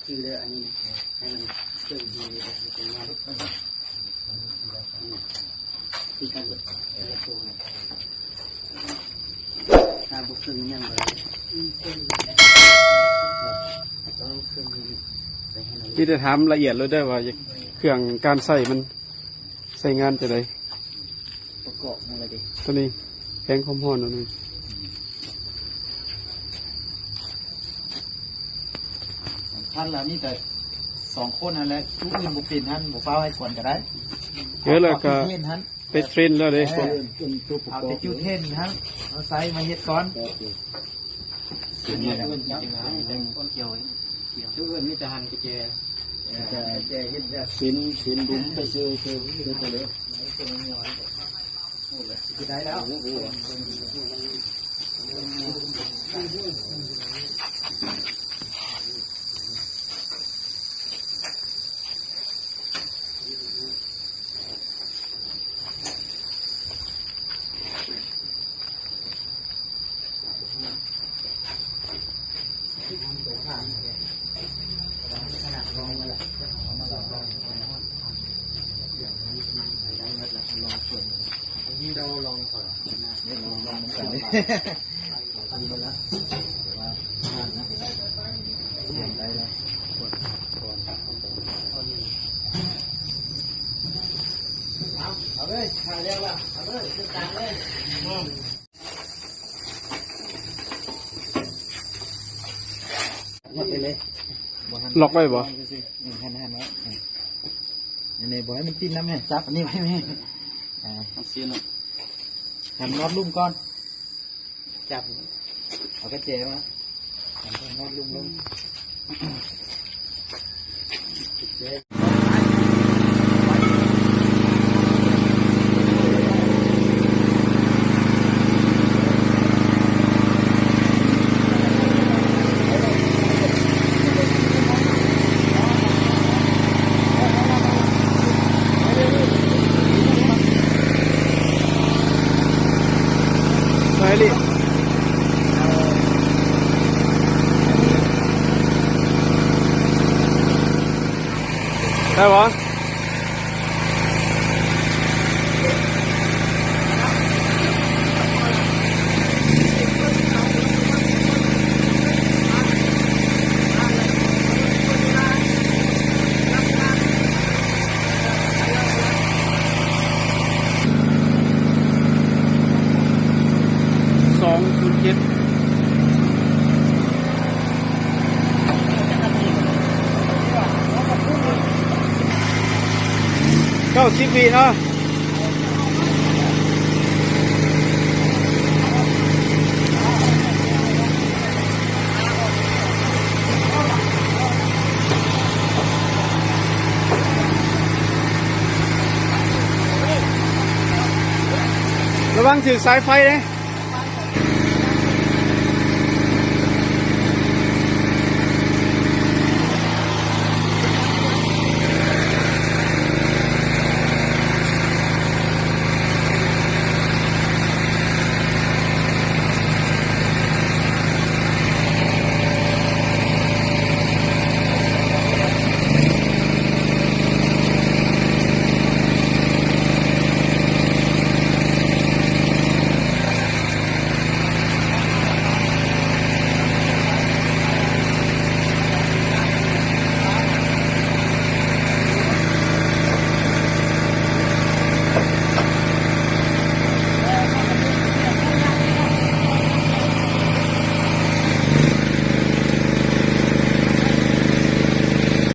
ຄືເດີ ອັນນີ້ນະ ໃຫ້ມັນເຄິ່ງດີເລີຍ ເປັນງານ ຄືກັນເບິດ ຖ້າບໍ່ເຄິ່ງຍັງບໍ່ໄດ້ ອືມ ເຄິ່ງ ຕ້ອງເຄິ່ງ ມີແຕ່ຖາມລະອຽດໂລດເດີ ວ່າເຄື່ອງການໃຊ້ມັນ ໃຊ້ງານຈັ່ງໃດ? ປະກອບຫັ້ນລະເດ ໂຕນີ້ແພງຄວາມຮ້ອນໂຕນີ້ ສຳຄັນລະມີແຕ່ສອງຄົນຫັ້ນແຫຼະ ຜູ້ອື່ນບໍ່ເປັນຫັ້ນ ບໍ່ຟ້າວໃຫ້ກວນກະໄດ້ ເອີ ແລ້ວກະ ເອົາເຈົ້າເທນຫັ້ນ ໄປເທຣນແລ້ວເດ້ ເອີ ເອົາແຕ່ຈຸເທນຫັ້ນ ເອົາໃສ່ມາເຮັດກ່ອນ ເຮັດແນວອື່ນຈັກ ຄົນກ່ຽວ ຢູ່ເຮືອນມີແຕ່ຫັ້ນກະແຈ ເອີ ກະແຈເຮັດແບບເຊັນ ເຊັນດຸມໄປຊື່ ຊື່ ຊື່ໄປເລີຍ ຄືໄດ້ແລ້ວ ເອົາເລີຍ ຖ່າຍແລ້ວລະ ເອົາເລີຍ ຂຶ້ນກາງເລີຍ ອືມ ລັອກໄວ້ເລີຍ ລັອກໄວ້ບໍ່? ອືມ ຫັນ ຫັນໄວ້ ອືມ ນີ້ ນີ້ ບໍ່ໃຫ້ມັນປິ່ນນຳແມ່ ຈັບອັນນີ້ໄວ້ແມ່ ອ່າ ມັນຊີ້ນເນາະ ໃຫ້ມັນຮອດລຸ່ມກ່ອນ ຈັບ ເອົາກະແຈມາ ໃຫ້ມັນຮອດລຸ່ມລົງ ໄປເລີຍ ໄດ້ບໍ່? ສອງສູນເຈັດ ເກົ້າສິບວິເນາະ ລະວັງຖືກສາຍໄຟເດ້.